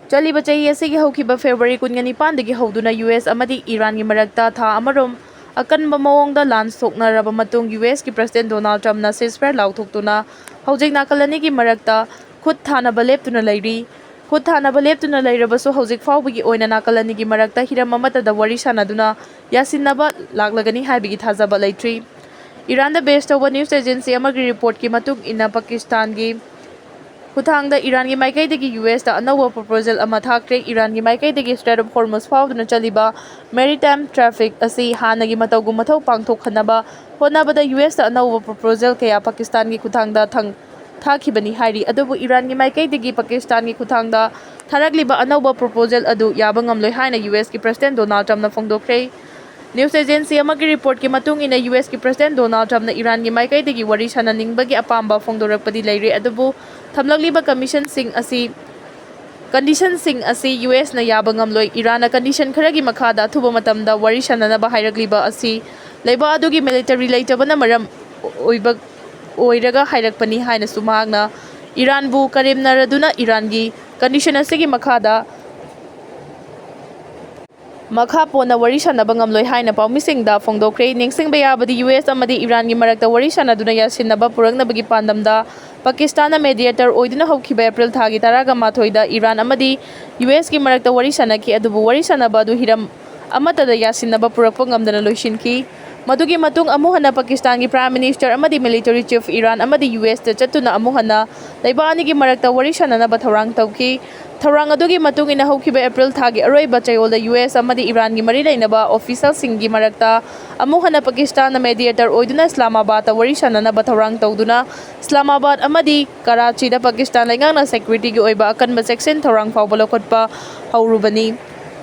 ꯆꯠꯂꯤꯕ ꯆꯍꯤ ꯑꯁꯤꯒꯤ ꯍꯧꯈꯤꯕ ꯐꯦꯕ꯭ꯔꯨꯋꯥꯔꯤ ꯀꯨꯟꯒ ꯅꯤꯄꯥꯟꯗꯒꯤ ꯍꯧꯗꯨꯅ ꯌꯨ ꯑꯦꯁ ꯑꯃꯗꯤ ꯏꯔꯥꯟꯒꯤ ꯃꯔꯛꯇ ꯊꯥ ꯑꯃꯔꯣꯝ ꯑꯀꯟꯕ ꯃꯑꯣꯡꯗ ꯂꯥꯟ ꯁꯣꯛꯅꯔꯕ ꯃꯇꯨꯡ, ꯌꯨ ꯑꯦꯁꯀꯤ ꯄ꯭ꯔꯁꯤꯗꯦꯟ ꯗꯣꯅꯥꯜꯗ ꯇ꯭ꯔꯝꯞꯅ ꯁꯤꯖꯐꯥꯌꯔ ꯂꯥꯎꯊꯣꯛꯇꯨꯅ ꯍꯧꯖꯤꯛ ꯅꯥꯀꯜ ꯑꯅꯤꯒꯤ ꯃꯔꯛꯇ ꯈꯨꯠ ꯊꯥꯅꯕ ꯂꯦꯞꯇꯨꯅ ꯂꯩꯔꯤ꯫ ꯈꯨꯠ ꯊꯥꯅꯕ ꯂꯦꯞꯇꯨꯅ ꯂꯩꯔꯕꯁꯨ, ꯍꯧꯖꯤꯛ ꯐꯥꯎꯕꯒꯤ ꯑꯣꯏꯅ ꯅꯥꯀꯜ ꯑꯅꯤꯒꯤ ꯃꯔꯛꯇ ꯍꯤꯔꯝ ꯑꯃꯠꯇꯗ ꯋꯥꯔꯤ ꯁꯥꯟꯅꯗꯨꯅ ꯌꯥꯁꯤꯟꯅꯕ ꯂꯥꯛꯂꯒꯅꯤ ꯍꯥꯏꯕꯒꯤ ꯊꯥꯖꯕ ꯂꯩꯇ꯭ꯔꯤ꯫ ꯏꯔꯥꯟꯗ ꯕꯦꯖ ꯇꯧꯕ ꯅ꯭ꯌꯨꯁ ꯑꯦꯖꯦꯟꯁꯤ ꯑꯃꯒꯤ ꯔꯤꯄꯣꯔꯠꯀꯤ ꯃꯇꯨꯡ ꯏꯟꯅ, ꯄꯥꯀꯤꯁꯇꯥꯟꯒꯤ ꯈꯨꯠꯊꯥꯡꯗ ꯏꯔꯥꯟꯒꯤ ꯃꯥꯏꯀꯩꯗꯒꯤ ꯌꯨ ꯑꯦꯁꯇ ꯑꯅꯧꯕ ꯄ꯭ꯔꯣꯄꯣꯖꯦꯜ ꯑꯃ ꯊꯥꯈ꯭ꯔꯦ꯫ ꯏꯔꯥꯟꯒꯤ ꯃꯥꯏꯀꯩꯗꯒꯤ ꯁ꯭ꯇ꯭ꯔꯦꯠ ꯑꯣꯐ ꯍꯣꯔꯃꯨꯖ ꯐꯥꯎꯗꯨꯅ ꯆꯠꯂꯤꯕ ꯃꯦꯔꯤꯇꯥꯏꯝ ꯇ꯭ꯔꯥꯐꯤꯛ ꯑꯁꯤ ꯍꯥꯟꯅꯒꯤ ꯃꯇꯧꯒꯨꯝ ꯃꯊꯧ ꯄꯥꯡꯊꯣꯛꯍꯟꯅꯕ ꯍꯣꯠꯅꯕꯗ ꯌꯨ ꯑꯦꯁꯇ ꯑꯅꯧꯕ ꯄ꯭ꯔꯣꯄꯣꯖꯦꯜ ꯀꯌꯥ ꯄꯥꯀꯤꯁꯇꯥꯟꯒꯤ ꯈꯨꯠꯊꯥꯡꯗ ꯊꯥꯡ-, ꯊꯥꯈꯤꯕꯅꯤ ꯍꯥꯏꯔꯤ꯫ ꯑꯗꯨꯕꯨ ꯏꯔꯥꯟꯒꯤ ꯃꯥꯏꯀꯩꯗꯒꯤ ꯄꯥꯀꯤꯁꯇꯥꯟꯒꯤ ꯈꯨꯠꯊꯥꯡꯗ ꯊꯥꯔꯛꯂꯤꯕ ꯑꯅꯧꯕ ꯄ꯭ꯔꯣꯄꯣꯖꯦꯜ ꯑꯗꯨ ꯌꯥꯕ ꯉꯝꯂꯣꯏ ꯍꯥꯏꯅ ꯌꯨ ꯑꯦꯁꯀꯤ ꯄ꯭ꯔꯁꯤꯗꯦꯟ ꯗꯣꯅꯥꯜꯗ ꯇ꯭ꯔꯝꯞꯅ ꯐꯣꯡꯗꯣꯛꯈ꯭ꯔꯦ꯫ ꯅ꯭ꯌꯨꯁ ꯑꯦꯖꯦꯟꯁꯤ ꯑꯃꯒꯤ ꯔꯤꯄꯣꯔꯠꯀꯤ ꯃꯇꯨꯡ ꯏꯟꯅ, ꯌꯨ ꯑꯦꯁꯀꯤ ꯄ꯭ꯔꯁꯤꯗꯦꯟ ꯗꯣꯅꯥꯜꯗ ꯇ꯭ꯔꯝꯞꯅ ꯏꯔꯥꯟꯒꯤ ꯃꯥꯏꯀꯩꯗꯒꯤ ꯋꯥꯔꯤ ꯁꯥꯟꯅꯅꯤꯡꯕꯒꯤ ꯑꯄꯥꯝꯕ ꯐꯣꯡꯗꯣꯔꯛꯄꯗꯤ ꯂꯩꯔꯦ, ꯑꯗꯨꯕꯨ ꯊꯝꯂꯛꯂꯤꯕ ꯀꯃꯤꯁꯟꯁꯤꯡ ꯑꯁꯤ, ꯀꯟꯗꯤꯁꯟꯁꯤꯡ ꯑꯁꯤ ꯌꯨ ꯑꯦꯁꯅ ꯌꯥꯕ ꯉꯝꯂꯣꯏ꯫ ꯏꯔꯥꯟꯅ ꯀꯟꯗꯤꯁꯟ ꯈꯔꯒꯤ ꯃꯈꯥꯗ ꯑꯊꯨꯕ ꯃꯇꯝꯗ ꯋꯥꯔꯤ ꯁꯥꯟꯅꯅꯕ ꯍꯥꯏꯔꯛꯂꯤꯕ ꯑꯁꯤ ꯂꯩꯕꯥꯛ ꯑꯗꯨꯒꯤ ꯃꯤꯂꯤꯇꯔꯤ ꯂꯩꯇꯕꯅ ꯃꯔꯝ ꯑꯣꯏꯕ, ꯑꯣꯏꯔꯒ ꯍꯥꯏꯔꯛꯄꯅꯤ ꯍꯥꯏꯅꯁꯨ ꯃꯍꯥꯛꯅ ꯏꯔꯥꯟꯕꯨ ꯀꯔꯦꯝꯅꯔꯗꯨꯅ ꯏꯔꯥꯟꯒꯤ ꯀꯟꯗꯤꯁꯟ ꯑꯁꯤꯒꯤ ꯃꯈꯥꯗ ꯃꯈꯥ ꯄꯣꯟꯅ ꯋꯥꯔꯤ ꯁꯥꯟꯅꯕ ꯉꯝꯂꯣꯏ ꯍꯥꯏꯅ ꯄꯥꯎꯃꯤꯁꯤꯡꯗ ꯐꯣꯡꯗꯣꯛꯈ꯭ꯔꯦ꯫ ꯅꯤꯡꯁꯤꯡꯕ ꯌꯥꯕꯗꯤ, ꯌꯨ ꯑꯦꯁ ꯑꯃꯗꯤ ꯏꯔꯥꯟꯒꯤ ꯃꯔꯛꯇ ꯋꯥꯔꯤ ꯁꯥꯟꯅꯗꯨꯅ ꯌꯥꯁꯤꯟꯅꯕ ꯄꯨꯔꯛꯅꯕꯒꯤ ꯄꯥꯟꯗꯝꯗ ꯄꯥꯀꯤꯁꯇꯥꯟꯅ ꯃꯦꯗꯤꯌꯦꯇꯔ ꯑꯣꯏꯗꯨꯅ ꯍꯧꯈꯤꯕ ꯑꯦꯄ꯭ꯔꯤꯜ ꯊꯥꯒꯤ ꯇꯔꯥꯒ ꯃꯥꯊꯣꯏꯗ ꯏꯔꯥꯟ ꯑꯃꯗꯤ ꯌꯨ ꯑꯦꯁꯀꯤ ꯃꯔꯛꯇ ꯋꯥꯔꯤ ꯁꯥꯟꯅꯈꯤ, ꯑꯗꯨꯕꯨ ꯋꯥꯔꯤ ꯁꯥꯟꯅꯕ ꯑꯗꯨ ꯍꯤꯔꯝ ꯑꯃꯠꯇꯗ ꯌꯥꯁꯤꯟꯅꯕ ꯄꯨꯔꯛꯄ ꯉꯝꯗꯅ ꯂꯣꯏꯁꯤꯟꯈꯤ꯫ ꯃꯗꯨꯒꯤ ꯃꯇꯨꯡ ꯑꯃꯨꯛ ꯍꯟꯅ ꯄꯥꯀꯤꯁꯇꯥꯟꯒꯤ ꯄ꯭ꯔꯥꯏꯝ ꯃꯤꯅꯤꯁꯇꯔ ꯑꯃꯗꯤ ꯃꯤꯂꯤꯇꯔꯤ ꯆꯤꯐ ꯏꯔꯥꯟ ꯑꯃꯗꯤ ꯌꯨ ꯑꯦꯁꯇ ꯆꯠꯇꯨꯅ ꯑꯃꯨꯛ ꯍꯟꯅ ꯂꯩꯕꯥꯛ ꯑꯅꯤꯒꯤ ꯃꯔꯛꯇ ꯋꯥꯔꯤ ꯁꯥꯟꯅꯅꯕ ꯊꯧꯔꯥꯡ ꯇꯧꯈꯤ꯫ ꯊꯧꯔꯥꯡ ꯑꯗꯨꯒꯤ ꯃꯇꯨꯡ ꯏꯟꯅ ꯍꯧꯈꯤꯕ ꯑꯦꯄ꯭ꯔꯤꯜ ꯊꯥꯒꯤ ꯑꯔꯣꯏꯕ ꯆꯌꯣꯜꯗ ꯌꯨ ꯑꯦꯁ ꯑꯃꯗꯤ ꯏꯔꯥꯟꯒꯤ ꯃꯔꯤ ꯂꯩꯅꯕ ꯑꯣꯐꯤꯁꯤꯌꯦꯜꯁꯤꯡꯒꯤ ꯃꯔꯛꯇ ꯑꯃꯨꯛ ꯍꯟꯅ ꯄꯥꯀꯤꯁꯇꯥꯟꯅ ꯃꯦꯗꯤꯌꯦꯇꯔ ꯑꯣꯏꯗꯨꯅ ꯏꯁꯂꯥꯃꯥꯕꯥꯗꯇ ꯋꯥꯔꯤ ꯁꯥꯟꯅꯅꯕ ꯊꯧꯔꯥꯡ ꯇꯧꯗꯨꯅ ꯏꯁꯂꯥꯃꯥꯕꯥꯗ ꯑꯃꯗꯤ ꯀꯔꯥꯆꯤꯗ ꯄꯥꯀꯤꯁꯇꯥꯟ ꯂꯩꯉꯥꯛꯅ ꯁꯦꯀ꯭ꯌꯨꯔꯤꯇꯤꯒꯤ ꯑꯣꯏꯕ ꯑꯀꯟꯕ ꯆꯦꯛꯁꯤꯟ ꯊꯧꯔꯥꯡ ꯐꯥꯎꯕ ꯂꯧꯈꯠꯄ ꯍꯧꯔꯨꯕꯅꯤ꯫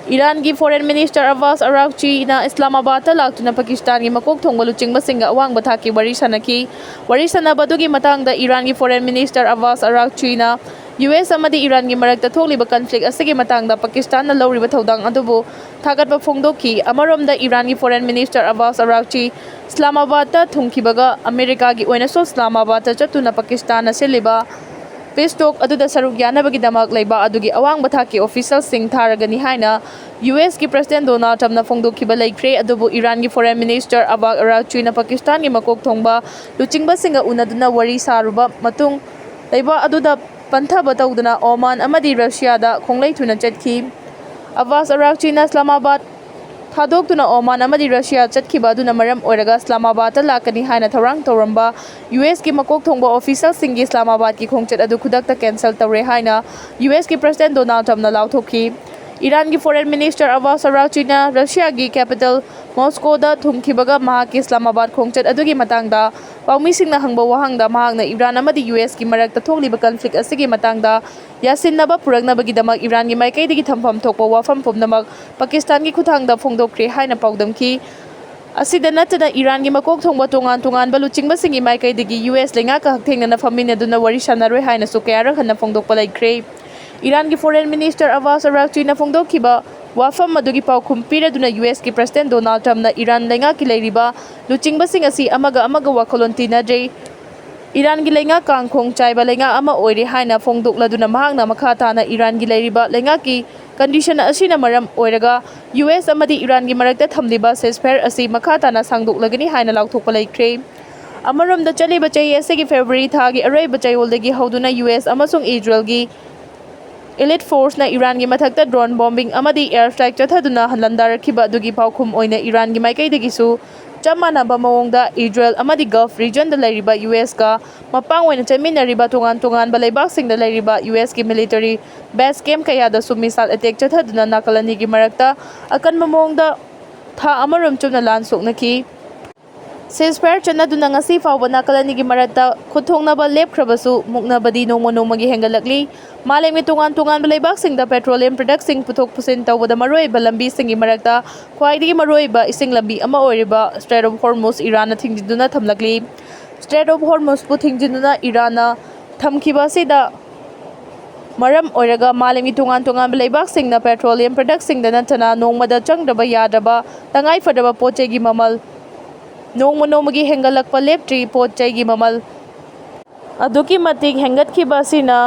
ꯏꯔꯥꯟꯒꯤ Foreign Minister ꯑꯕꯥꯁ ꯑꯔꯥꯛꯆꯤꯅ ꯏꯁꯂꯥꯃꯥꯕꯥꯗꯇ ꯂꯥꯛꯇꯨꯅ ꯄꯥꯀꯤꯁꯇꯥꯟꯒꯤ ꯃꯀꯣꯛ ꯊꯣꯡꯕ ꯂꯨꯆꯤꯡꯕꯁꯤꯡꯒ ꯑꯋꯥꯡꯕ ꯊꯥꯛꯀꯤ ꯋꯥꯔꯤ ꯁꯥꯟꯅꯈꯤ꯫ ꯋꯥꯔꯤ ꯁꯥꯟꯅꯕ ꯑꯗꯨꯒꯤ ꯃꯇꯥꯡꯗ ꯏꯔꯥꯟꯒꯤ Foreign Minister ꯑꯕꯥꯁ ꯑꯔꯥꯛꯆꯤꯅ ꯌꯨ ꯑꯦꯁ ꯑꯃꯗꯤ ꯏꯔꯥꯟꯒꯤ ꯃꯔꯛꯇ ꯊꯣꯛꯂꯤꯕ conflict ꯑꯁꯤꯒꯤ ꯃꯇꯥꯡꯗ ꯄꯥꯀꯤꯁꯇꯥꯟꯅ ꯂꯧꯔꯤꯕ ꯊꯧꯗꯥꯡ ꯑꯗꯨꯕꯨ ꯊꯥꯒꯠꯄ ꯐꯣꯡꯗꯣꯛꯈꯤ꯫ ꯑꯃꯔꯣꯝꯗ ꯏꯔꯥꯟꯒꯤ Foreign Minister ꯑꯕꯥꯁ ꯑꯔꯥꯛꯆꯤ ꯏꯁꯂꯥꯃꯥꯕꯥꯗꯇ ꯊꯨꯡꯈꯤꯕꯒ ꯑꯃꯦꯔꯤꯀꯥꯒꯤ ꯑꯣꯏꯅꯁꯨ ꯏꯁꯂꯥꯃꯥꯕꯥꯗꯇ ꯆꯠꯇꯨꯅ ꯄꯥꯀꯤꯁꯇꯥꯟꯅ ꯁꯤꯜꯂꯤꯕ peace talk ꯑꯗꯨꯗ ꯁꯔꯨꯛ ꯌꯥꯅꯕꯒꯤꯗꯃꯛ ꯂꯩꯕ ꯑꯗꯨꯒꯤ ꯑꯋꯥꯡꯕ ꯊꯥꯛꯀꯤ officialꯁꯤꯡ ꯊꯥꯔꯒꯅꯤ ꯍꯥꯏꯅ ꯌꯨ ꯑꯦꯁꯀꯤ President ꯗꯣꯅꯥꯜꯗ ꯇ꯭ꯔꯝꯞꯅ ꯐꯣꯡꯗꯣꯛꯈꯤꯕ ꯂꯩꯈ꯭ꯔꯦ꯫ ꯑꯗꯨꯕꯨ ꯏꯔꯥꯟꯒꯤ Foreign Minister ꯑꯕꯥꯁ ꯑꯔꯥꯛꯆꯤꯅ ꯄꯥꯀꯤꯁꯇꯥꯟꯒꯤ ꯃꯀꯣꯛ ꯊꯣꯡꯕ ꯂꯨꯆꯤꯡꯕꯁꯤꯡꯒ ꯎꯅꯗꯨꯅ ꯋꯥꯔꯤ ꯁꯥꯔꯨꯕ ꯃꯇꯨꯡ ꯂꯩꯕꯥꯛ ꯑꯗꯨꯗ ꯄꯟꯊꯕ ꯇꯧꯗꯨꯅ ꯑꯣꯃꯥꯟ ꯑꯃꯗꯤ ꯔꯁꯤꯌꯥꯗ ꯈꯣꯡꯂꯩ ꯊꯨꯅ ꯆꯠꯈꯤ꯫ ꯑꯕꯥꯁ ꯑꯔꯥꯛꯆꯤꯅ ꯏꯁꯂꯥꯃꯥꯕꯥꯗ ꯊꯥꯗꯣꯛꯇꯨꯅ ꯑꯣꯃꯥꯟ ꯑꯃꯗꯤ ꯔꯁꯤꯌꯥ ꯆꯠꯈꯤꯕ ꯑꯗꯨꯅ ꯃꯔꯝ ꯑꯣꯏꯔꯒ ꯏꯁꯂꯥꯃꯥꯕꯥꯗꯇ ꯂꯥꯛꯀꯅꯤ ꯍꯥꯏꯅ ꯊꯧꯔꯥꯡ ꯇꯧꯔꯝꯕ ꯌꯨ ꯑꯦꯁꯀꯤ ꯃꯀꯣꯛ ꯊꯣꯡꯕ officialꯁꯤꯡꯒꯤ ꯏꯁꯂꯥꯃꯥꯕꯥꯗꯀꯤ ꯈꯣꯡꯆꯠ ꯑꯗꯨ ꯈꯨꯗꯛꯇ cancel ꯇꯧꯔꯦ ꯍꯥꯏꯅ ꯌꯨ ꯑꯦꯁꯀꯤ President ꯗꯣꯅꯥꯜꯗ ꯇ꯭ꯔꯝꯞꯅ ꯂꯥꯎꯊꯣꯛꯈꯤ꯫ ꯏꯔꯥꯟꯒꯤ Foreign Minister ꯑꯕꯥꯁ ꯑꯔꯥꯛꯆꯤꯅ ꯔꯁꯤꯌꯥꯒꯤ capital ꯃꯣꯁꯀꯣꯗ ꯊꯨꯡꯈꯤꯕꯒ ꯃꯍꯥꯛꯀꯤ ꯏꯁꯂꯥꯃꯥꯕꯥꯗ ꯈꯣꯡꯆꯠ ꯑꯗꯨꯒꯤ ꯃꯇꯥꯡꯗ ꯄꯥꯎꯃꯤꯁꯤꯡꯅ ꯍꯪꯕ ꯋꯥꯍꯪꯗ ꯃꯍꯥꯛꯅ ꯏꯔꯥꯟ ꯑꯃꯗꯤ ꯌꯨ ꯑꯦꯁꯀꯤ ꯃꯔꯛꯇ ꯊꯣꯛꯂꯤꯕ conflict ꯑꯁꯤꯒꯤ ꯃꯇꯥꯡꯗ ꯌꯥꯁꯤꯟꯅꯕ ꯄꯨꯔꯛꯅꯕꯒꯤꯗꯃꯛ ꯏꯔꯥꯟꯒꯤ ꯃꯥꯏꯀꯩꯗꯒꯤ ꯊꯝꯐꯝ ꯊꯣꯛꯄ ꯋꯥꯐꯝ ꯄꯨꯝꯅꯃꯛ ꯄꯥꯀꯤꯁꯇꯥꯟꯒꯤ ꯈꯨꯠꯊꯥꯡꯗ ꯐꯣꯡꯗꯣꯛꯈ꯭ꯔꯦ ꯍꯥꯏꯅ ꯄꯥꯎꯗꯝꯈꯤ꯫ ꯑꯁꯤꯗ ꯅꯠꯇꯅ ꯏꯔꯥꯟꯒꯤ ꯃꯀꯣꯛ ꯊꯣꯡꯕ ꯇꯣꯉꯥꯟ ꯇꯣꯉꯥꯟꯕ ꯂꯨꯆꯤꯡꯕꯁꯤꯡꯒꯤ ꯃꯥꯏꯀꯩꯗꯒꯤ ꯌꯨ ꯑꯦꯁ ꯂꯩꯉꯥꯛꯀ ꯍꯛꯊꯦꯡꯅꯅ ꯐꯝꯃꯤꯟꯅꯗꯨꯅ ꯋꯥꯔꯤ ꯁꯥꯟꯅꯔꯣꯏ ꯍꯥꯏꯅꯁꯨ ꯀꯌꯥꯔꯛ ꯍꯟꯅ ꯐꯣꯡꯗꯣꯛꯄ ꯂꯩꯈ꯭ꯔꯦ꯫ ꯏꯔꯥꯟꯒꯤ Foreign Minister ꯑꯕꯥꯁ ꯑꯔꯥꯛꯆꯤꯅ ꯐꯣꯡꯗꯣꯛꯈꯤꯕ ꯋꯥꯐꯝ ꯑꯗꯨꯒꯤ ꯄꯥꯎꯈꯨꯝ ꯄꯤꯔꯗꯨꯅ ꯌꯨ ꯑꯦꯁꯀꯤ President ꯗꯣꯅꯥꯜꯗ ꯇ꯭ꯔꯝꯞꯅ ꯏꯔꯥꯟ ꯂꯩꯉꯥꯛꯀꯤ ꯂꯩꯔꯤꯕ ꯂꯨꯆꯤꯡꯕꯁꯤꯡ ꯑꯁꯤ ꯑꯃꯒ ꯑꯃꯒ ꯋꯥꯈꯜꯂꯣꯟ ꯇꯤꯟꯅꯗ꯭ꯔꯦ꯫ ꯏꯔꯥꯟꯒꯤ ꯂꯩꯉꯥꯛ ꯀꯥꯡꯈꯣꯡ ꯆꯥꯏꯕ ꯂꯩꯉꯥꯛ ꯑꯃ ꯑꯣꯏꯔꯦ ꯍꯥꯏꯅ ꯐꯣꯡꯗꯣꯛꯂꯗꯨꯅ ꯃꯍꯥꯛꯅ ꯃꯈꯥ ꯇꯥꯅ ꯏꯔꯥꯟꯒꯤ ꯂꯩꯔꯤꯕ ꯂꯩꯉꯥꯛꯀꯤ condition ꯑꯁꯤꯅ ꯃꯔꯝ ꯑꯣꯏꯔꯒ ꯌꯨ ꯑꯦꯁ ꯑꯃꯗꯤ ꯏꯔꯥꯟꯒꯤ ꯃꯔꯛꯇ ꯊꯝꯂꯤꯕ ceasefire ꯑꯁꯤ ꯃꯈꯥ ꯇꯥꯅ ꯁꯥꯡꯗꯣꯛꯂꯒꯅꯤ ꯍꯥꯏꯅ ꯂꯥꯎꯊꯣꯛꯄ ꯂꯩꯈ꯭ꯔꯦ꯫ ꯑꯃꯔꯣꯝꯗ ꯆꯠꯂꯤꯕ ꯆꯍꯤ ꯑꯁꯤꯒꯤ February ꯊꯥꯒꯤ ꯑꯔꯣꯏꯕ ꯆꯌꯣꯜꯗꯒꯤ ꯍꯧꯗꯨꯅ ꯌꯨ ꯑꯦꯁ ꯑꯃꯁꯨꯡ ꯏꯖꯔꯦꯜꯒꯤ elite forceꯅ ꯏꯔꯥꯟꯒꯤ ꯃꯊꯛꯇ drone bombing ꯑꯃꯗꯤ air strike ꯆꯠꯊꯗꯨꯅ ꯂꯥꯟꯗꯥꯔꯛꯈꯤꯕ ꯑꯗꯨꯒꯤ ꯄꯥꯎꯈꯨꯝ ꯑꯣꯏꯅ ꯏꯔꯥꯟꯒꯤ ꯃꯥꯏꯀꯩꯗꯒꯤꯁꯨ ꯆꯞ ꯃꯥꯟꯅꯕ ꯃꯑꯣꯡꯗ ꯏꯖꯔꯦꯜ ꯑꯃꯗꯤ Gulf regionꯗ ꯂꯩꯔꯤꯕ ꯌꯨ ꯑꯦꯁꯀ ꯃꯄꯥꯡ ꯑꯣꯏꯅ ꯆꯠꯃꯤꯟꯅꯔꯤꯕ ꯇꯣꯉꯥꯟ ꯇꯣꯉꯥꯟꯕ ꯂꯩꯕꯥꯛꯁꯤꯡꯗ ꯂꯩꯔꯤꯕ ꯌꯨ ꯑꯦꯁꯀꯤ military base camp ꯀꯌꯥꯗꯁꯨ missile attack ꯆꯠꯊꯗꯨꯅ ꯅꯥꯀꯜ ꯑꯅꯤꯒꯤ ꯃꯔꯛꯇ ꯑꯀꯟꯕ ꯃꯑꯣꯡꯗ ꯊꯥ ꯑꯃꯔꯣꯝ ꯆꯨꯞꯅ ꯂꯥꯟ ꯁꯣꯛꯅꯈꯤ꯫ Ceasefire ꯆꯠꯅꯗꯨꯅ ꯉꯁꯤ ꯐꯥꯎꯕ ꯅꯥꯀꯜ ꯑꯅꯤꯒꯤ ꯃꯔꯛꯇ ꯈꯨꯠꯊꯣꯡꯅꯕ ꯂꯦꯞꯈ꯭ꯔꯕꯁꯨ, ꯃꯨꯛꯅꯕꯗꯤ ꯅꯣꯡꯃ ꯅꯣꯡꯃꯒꯤ ꯍꯦꯟꯒꯠꯂꯛꯂꯤ꯫ ꯃꯥꯂꯦꯝꯒꯤ ꯇꯣꯉꯥꯟ ꯇꯣꯉꯥꯟꯕ ꯂꯩꯕꯥꯛꯁꯤꯡꯗ petroleum productꯁꯤꯡ ꯄꯨꯊꯣꯛ ꯄꯨꯁꯤꯟ ꯇꯧꯕꯗ ꯃꯔꯨꯑꯣꯏꯕ ꯂꯝꯕꯤꯁꯤꯡꯒꯤ ꯃꯔꯛꯇ ꯈ꯭ꯋꯥꯏꯗꯒꯤ ꯃꯔꯨꯑꯣꯏꯕ ꯏꯁꯤꯡ ꯂꯝꯕꯤ ꯑꯃ ꯑꯣꯏꯔꯤꯕ Strait of Hormuz ꯏꯔꯥꯟꯅ ꯊꯤꯡꯖꯤꯟꯗꯨꯅ ꯊꯝꯂꯛꯂꯤ꯫ Strait of Hormuzꯄꯨ ꯊꯤꯡꯖꯤꯟꯗꯨꯅ ꯏꯔꯥꯟꯅ ꯊꯝꯈꯤꯕ ꯑꯁꯤꯗ ꯃꯔꯝ ꯑꯣꯏꯔꯒ ꯃꯥꯂꯦꯝꯒꯤ ꯇꯣꯉꯥꯟ ꯇꯣꯉꯥꯟꯕ ꯂꯩꯕꯥꯛꯁꯤꯡꯅ petroleum productꯁꯤꯡꯗ ꯅꯠꯇꯅ ꯅꯣꯡꯃꯗ ꯆꯪꯗ꯭ꯔꯕ ꯌꯥꯗ꯭ꯔꯕ ꯇꯉꯥꯏꯐꯗꯕ ꯄꯣꯠ ꯆꯩꯒꯤ ꯃꯃꯜ ꯅꯣꯡꯃ ꯅꯣꯡꯃꯒꯤ ꯍꯦꯟꯒꯠꯂꯛꯄ ꯂꯦꯞꯇ꯭ꯔꯤ꯫ ꯄꯣꯠ ꯆꯩꯒꯤ ꯃꯃꯜ ꯑꯗꯨꯛꯀꯤ ꯃꯇꯤꯛ ꯍꯦꯟꯒꯠꯈꯤꯕ ꯑꯁꯤꯅ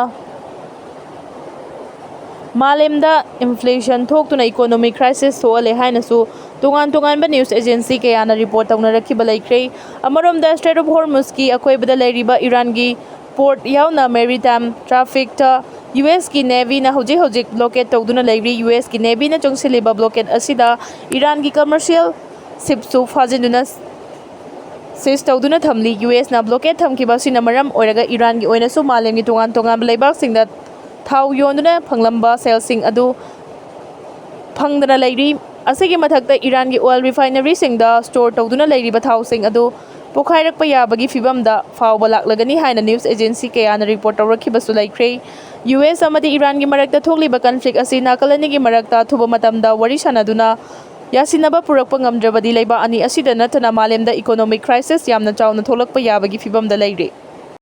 ꯃꯥꯂꯦꯝꯗ inflation ꯊꯣꯛꯇꯨꯅ economic crisis ꯊꯣꯛꯍꯜꯂꯦ ꯍꯥꯏꯅꯁꯨ ꯇꯣꯉꯥꯟ ꯇꯣꯉꯥꯟꯕ news agency ꯀꯌꯥꯅ report ꯇꯧꯅꯔꯛꯈꯤꯕ ꯂꯩꯈ꯭ꯔꯦ꯫ ꯑꯃꯔꯣꯝꯗ Strait of Hormuzꯀꯤ ꯑꯀꯣꯏꯕꯗ ꯂꯩꯔꯤꯕ ꯏꯔꯥꯟꯒꯤ port ꯌꯥꯎꯅ maritime trafficꯇ USꯀꯤ Navyꯅ ꯍꯧꯖꯤꯛ ꯍꯧꯖꯤꯛ blockade ꯇꯧꯗꯨꯅ ꯂꯩꯔꯤ꯫ USꯀꯤ Navyꯅ ꯆꯪꯁꯤꯜꯂꯤꯕ blockade ꯑꯁꯤꯗ ꯏꯔꯥꯟꯒꯤ commercial shipꯁꯨ ꯐꯥꯖꯤꯟꯗꯨꯅ seize ꯇꯧꯗꯨꯅ ꯊꯝꯂꯤ꯫ USꯅ blockade ꯊꯝꯈꯤꯕ ꯑꯁꯤꯅ ꯃꯔꯝ ꯑꯣꯏꯔꯒ ꯏꯔꯥꯟꯒꯤ ꯑꯣꯏꯅꯁꯨ ꯃꯥꯂꯦꯝꯒꯤ ꯇꯣꯉꯥꯟ ꯇꯣꯉꯥꯟꯕ ꯂꯩꯕꯥꯛꯁꯤꯡꯗ ꯊꯥꯎ ꯌꯣꯟꯗꯨꯅ ꯐꯪꯂꯝꯕ ꯁꯦꯜꯁꯤꯡ ꯑꯗꯨ ꯐꯪꯗꯅ ꯂꯩꯔꯤ꯫ ꯑꯁꯤꯒꯤ ꯃꯊꯛꯇ ꯏꯔꯥꯟꯒꯤ oil refineryꯁꯤꯡꯗ store ꯇꯧꯗꯨꯅ ꯂꯩꯔꯤꯕ ꯊꯥꯎꯁꯤꯡ ꯑꯗꯨ ꯄꯣꯈꯥꯏꯔꯛꯄ ꯌꯥꯕꯒꯤ ꯐꯤꯕꯝꯗ ꯐꯥꯎꯕ ꯂꯥꯛꯂꯒꯅꯤ ꯍꯥꯏꯅ news agency ꯀꯌꯥꯅ report ꯇꯧꯔꯛꯈꯤꯕꯁꯨ ꯂꯩꯈ꯭ꯔꯦ꯫ US ꯑꯃꯗꯤ ꯏꯔꯥꯟꯒꯤ ꯃꯔꯛꯇ ꯊꯣꯛꯂꯤꯕ conflict ꯑꯁꯤ ꯅꯥꯀꯜ ꯑꯅꯤꯒꯤ ꯃꯔꯛꯇ ꯑꯊꯨꯕ ꯃꯇꯝꯗ ꯋꯥꯔꯤ ꯁꯥꯟꯅꯗꯨꯅ ꯌꯥꯁꯤꯟꯅꯕ ꯄꯨꯔꯛꯄ ꯉꯝꯗ꯭ꯔꯕꯗꯤ ꯂꯩꯕꯥꯛ ꯑꯅꯤ ꯑꯁꯤꯗ ꯅꯠꯇꯅ ꯃꯥꯂꯦꯝꯗ economic crisis ꯌꯥꯝꯅ ꯆꯥꯎꯅ ꯊꯣꯛꯂꯛꯄ ꯌꯥꯕꯒꯤ ꯐꯤꯕꯝꯗ ꯂꯩꯔꯦ꯫